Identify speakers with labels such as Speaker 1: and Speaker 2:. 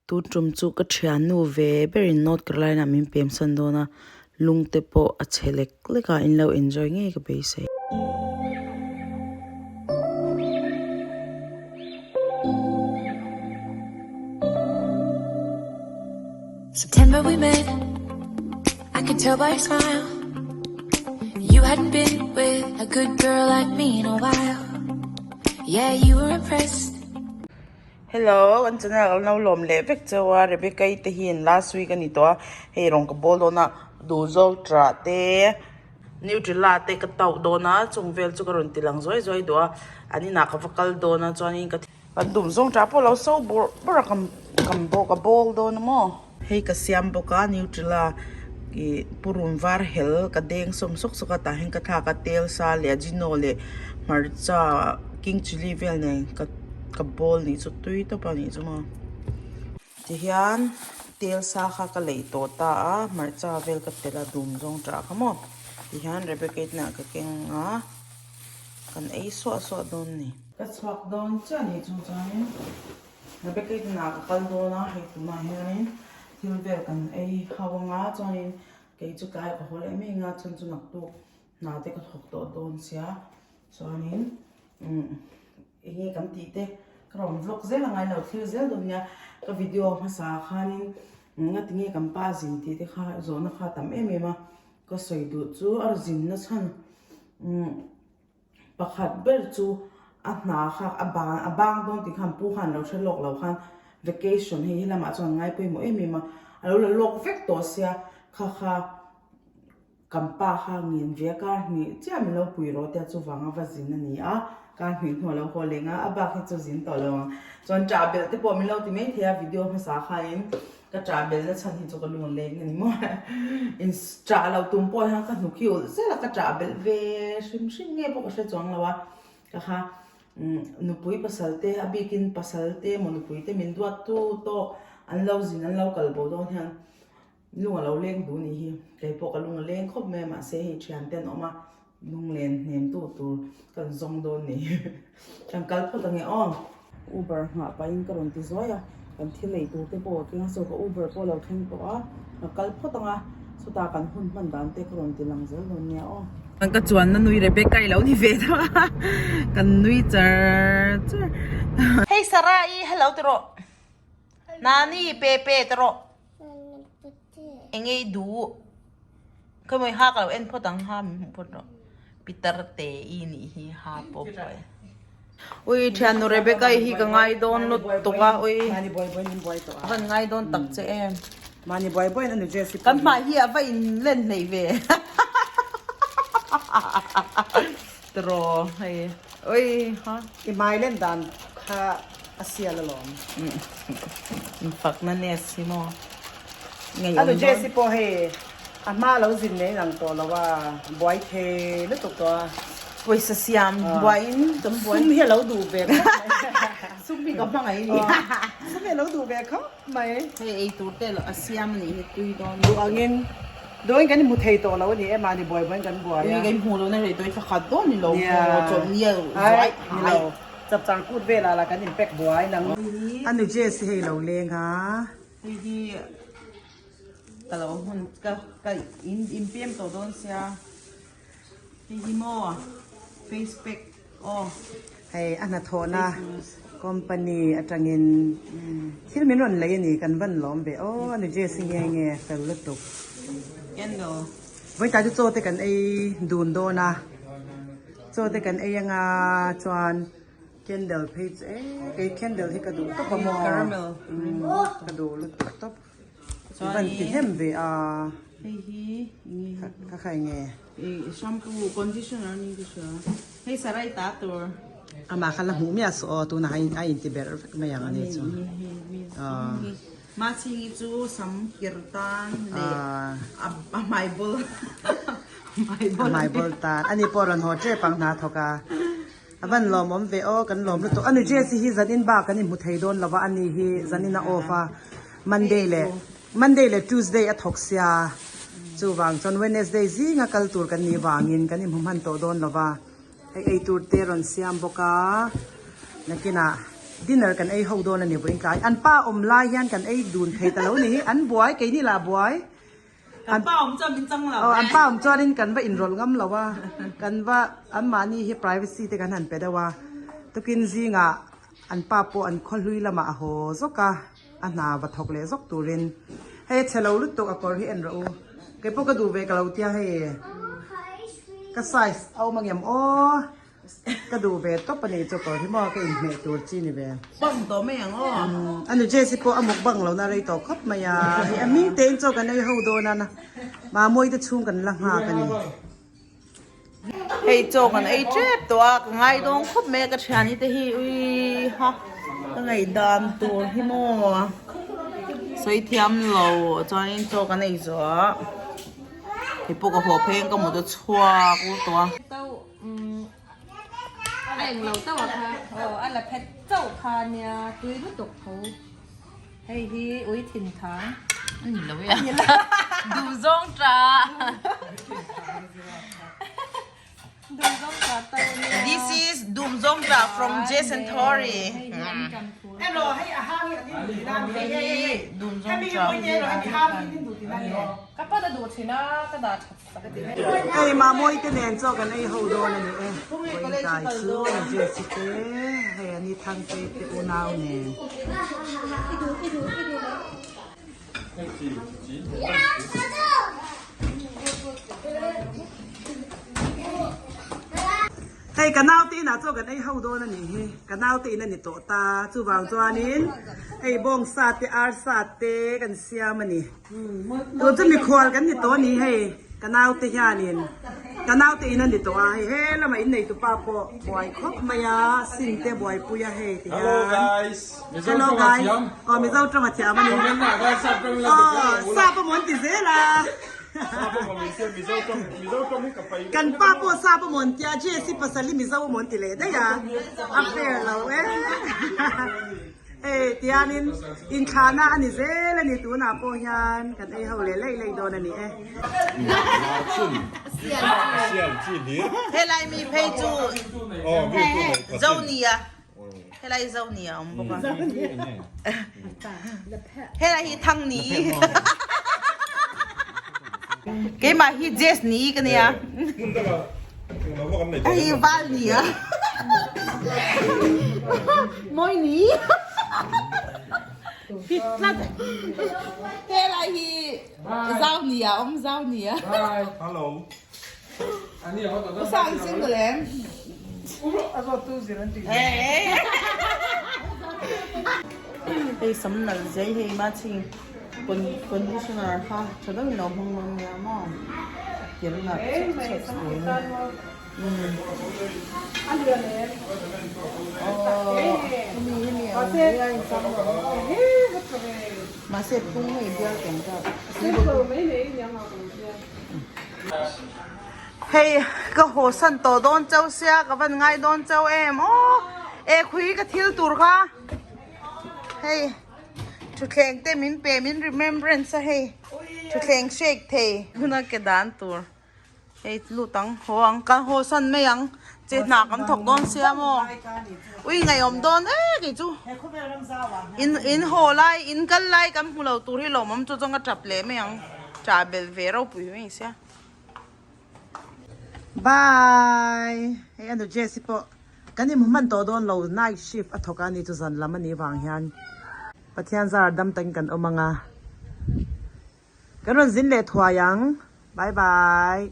Speaker 1: Tun tum chu ka thiannu ve berin North Carolina min pem san dawn a, lung te pawh a chhe lek lek a, in lo enjoy ngei ka beisei.
Speaker 2: September we met I could tell by your smile You hadn't been with a good girl like me in a while Yeah you were impressed
Speaker 1: Hello, an channel ka lo lawm leh vek cheu a, Rebecca i te hian last week a ni tawh a, hei rawng ka bawl dawn a, duhzawk ṭah te, Nutella te ka tauh dawn a, chung vel chu ka rawn ti lang zuai zuai duh a, an inah ka va kal dawn a chuanin ka Kan dum zawng ṭah pawh lo so bawrh bawrh a kam kam bawk a bawl dawn a maw. Hei ka siam bawk a Nutella ih purun var hel ka deng sawm sawk sawk a tah hian ka thlak a tel sa leh ajino leh hmarcha king chilli vel nen ka ka bawl nih chu tui tawp a nih chu maw. Tihian tel sa kha ka leih tawh ta a hmarcha vel ka telh a dum zawng ṭah kha maw tihian Rebecca i hnenah ka keng a. Kan ei suah suah dawn ni. Ka chhuak dawn chiah ni chung chuanin Rebecca i hnenah ka kal dawn a, hei tunah hianin thil vel kan ei ho anga chuanin kei chu tlai ka haw leh mai anga chuan chu naktuk hna te ka thawk tawh dawn sia chuanin umm eng nge kan tih te ka rawn vlog zel a ngailo thlir zel dawn nia ka video hmasa ah khanin nga tinge kan pa zin tih te kha zawhna kha a tam em em a. Ka sawi duh chu a zinna chhan umm pakhat ber chu a hna kha a ban a bang dawn tih khan pu khan lo hre lawk lo khan vacation hei he lamah chuan ngai pawimawh em em a, a lo la lawk vek tawh sia kha kha kan pa kha ngen ve a kar hnih chiah min lo pui rawh tia chuvang a va zin a ni a. Kar hnih hnuah lo haw leng a, a bak hi chu zin tawh lo ang. Chuan ṭah belh te pawh min lo ti mai thei a, video hmasa khain ka ṭah belh na chhan hi chu ka lung a leng a ni maw. In ṭah loh tum pawh hian ka hnuk hi ulh zel a, ka ṭah belh ve hrim hrim nge pawh ka hre chuang lo a. Ka kha nupui pasal te a bikin pasal te emaw nupui te min duat tu tawk an lo zin an lo kal bo dawn hian Lung a lo leng duh nih hi, kei pawh ka lung a leng khawp mai a mahse hei thian te an awm a, lunglen hnem tu tur kan zawng dawn ni kan kal phawt ange aw. Uber nghah pahin ka rawn ti zuai a, kan thil ei tur te pawh ka keng a saw ka Uber pawh a lo thleng tawh a, ka kal phawt anga chutah kan hun hman dan te ka rawn ti lang zel dawn nia aw. Ka chuanna nui Rebecca i lo ni ve tawh a, kan nui char char. Hey Sarah i hello ti rawh, Nani pe pe ti rawh. Eng nge i duh? Khawi ha ka lo en phawt ang ha min hmuh phawt rawh. Pitar te i nih hi ha pawh pawh e. Ui thiannu Rebecca i hi ka ngai dawn lutuk a ui. A van ngai dawn tak che em. Kan hmai hi a va in len hleih ve. Tiraw hei ui ha.
Speaker 3: I hmai len dan kha a sial alawm.
Speaker 1: Infakna nes hi maw ngei awm
Speaker 3: Anu
Speaker 1: dawn.
Speaker 3: Jessy pawh hei a hma lo zin nei lang tawh lo a, buai thei lutuk tawh a.
Speaker 1: Pawisa siam buaiin kan buai.
Speaker 3: Sum hi a lo duh ve khawp mai.
Speaker 1: Sum hi ka hmangaih a ni.
Speaker 3: Sum hi a lo duh ve khawp mai.
Speaker 1: Hei ei tur te a siam a nih hi tui dawn.
Speaker 3: Duh angin Dawin kan inhmu thei tawh lo a ni e, mahni buai buaiin kan buai a.
Speaker 1: Ui, kan inhmu lo na rei tawh i thla khat dawn ni lo maw, chawlhni a zuai
Speaker 3: Ni lo, chapchar kut velah lah kan inpack buai nang. A nu Jess hi hei lo leng a.
Speaker 1: Hei hi ka lo hun ka ka in inpem tawh dawn sia. Hei hi maw face pack aw.
Speaker 3: Hei a hnathawhna company atangin thil min rawn lei a ni kan van lawm ve aw a ni Jessy nge nge fel lutuk.
Speaker 1: Candle.
Speaker 3: Vawitlai chu chaw te kan ei dun dawn a chaw te kan ei anga chuan candle phei chu e kei candle hi ka duh tawp a maw
Speaker 1: Caramel.
Speaker 3: ka duh lutuk tawp. I van ti hnem ve a.
Speaker 1: Hei hi enge
Speaker 3: Ka khai nge.
Speaker 1: I shampoo conditioner ni ka hria. Hei sarai ta tur.
Speaker 3: Amah kha la hmuh miah suh aw tunah a in ti berh vek mai ang a ni chu.
Speaker 1: Mahchhingi chu sam kir tan leh a hmai bawl
Speaker 3: a hmai bawl tan ani pawh rawn haw tep ang hna thawk a. A van lawmawm ve aw, kan lawm lutuk. Ani Jessy hi zanin bak kan inhmu thei dawn lo va, ani hi zanin a off a, Monday leh Monday leh Tuesday a thawk sia, chuvang chuan Wednesday zinga kal tur kan nih vangin kan inhmu hman tawh dawn lo va, hei eitur te rawn siam bawk a, nakinah. Dinner kan ei ho dawn a ni vawiin tlai. An pa awm lai hian kan ei dun thei ta lo ni hi. An buai, keini lah buai.
Speaker 1: An pa awm chuan min chang lo.
Speaker 3: Aw, an pa awm chuanin kan va inrawlh ngam lo a. Kan va, anmahni hi privacy te kan han pe deuh a. Tukin zingah an pa pawh an khawhlui lamah a haw zawk a, a hna va thawk leh zawk turin. Hei a chhe lo lutuk a kawr hi en rawh u. Kei pawh ka duh ve ka lo tia hei ka size a awm angem aw. Ka duh ve tawp a ni chu kawr hi maw ka inhmeh tur chi ni ve.
Speaker 1: Bang tawh mai ang aw.
Speaker 3: A nu Jessie pawh a muk bang lohna rei tawh khawp mai a. Hei a hming tein chaw kan ei ho dawn a na Mamawii te chhung kan la nghak a ni.
Speaker 1: Hei chaw kan ei tep tawh a, ka ngai dawn khawp mai a ka thiani te hi ui ha ka ngaihdan tur hi maw sawi thiam lo chuanin chaw kan ei zawh a hei pawh ka haw phei ang ka mut a chhuak ur tawh a.
Speaker 4: A englo chauh a kha aw a la phet chauh kha nia tui lutuk tho hei hi ui thin thang
Speaker 1: a ni lo e a duh zawng ta
Speaker 4: duh zawng ta to nia
Speaker 1: this is duh zawng ta from Jason Thori
Speaker 4: hei hi an kan phur
Speaker 3: Hello hei a hang hi an in duh tina ni
Speaker 1: hei hi duh zawng ta
Speaker 3: hemi hang hi an in duh tina ni
Speaker 4: ka pa na duh thin a ka dah that
Speaker 3: Hei Mamawii te nen chaw kan ei ho dawn a ni e. Vawiin kai chu Jesse te hei a ni Thangtei te unau nen. Hei ka naute inah chaw kan ei ho dawn a nih hi. Ka naute in a ni tawh ta. Chuvang chuanin hei bawngsa te arsa te kan siam a ni. Tun chu mikhual kan ni tawh a ni hei ka naute hianin ka naute in a ni tawh a hei he lamah innei tupa pawh buai khawp mai a sin te buaipui a hei ti hian hello guys aw mizo tawng a thiam a ni aw sap a mawn ti zel a kan pa pawh sap a mawn tia Jesse pasal hi mizo a mawn ti leh daih a a fair lo e. Hei tianin inthlahna a ni zel a ni tunah pawh hian kan ei ho leh laih laih dawn a ni e.
Speaker 1: Helai mi phei chu Zonia helai Zonia a awm bawk a helai hi Thangni keimah hi Jess ni ka nia. Hei val ni a mawi ni fit tlat helai hi zau ni a awm zau ni a usang single em hei sam nalh zai hei ma chhing conditioner kha tha deuhin lo hmang dawn nia maw a kir nalh chhawk chhawk zel aw hemi hemi ang mai a inchang lo mahse phung hei bial teng ta hei ka haw san tawh dawn chauh sia ka van ngai dawn chauh em aw e khui ka thil tur kha hei. Thutthleng te min pe min remembrance a hei thutthleng shake thei huna ke dan tur hei lut ang haw ang kan haw san mai ang che hna kan thawk dawn sia maw ui ngaihawm dawn e kei chu in in haw lai in kal lai kan hmu lo tur hi lawmawm chu zawng a tap leh mai ang tah belh ve ropui mai sia.
Speaker 3: Bye hei anu Jessie pawh Kan inhmu hman tawh dawn lo, night shift a thawk a ni chu zan lam a nih vang hian Pathian zar dam takin kan awm ang a, kan rawn zin leh thuai ang, bye bye.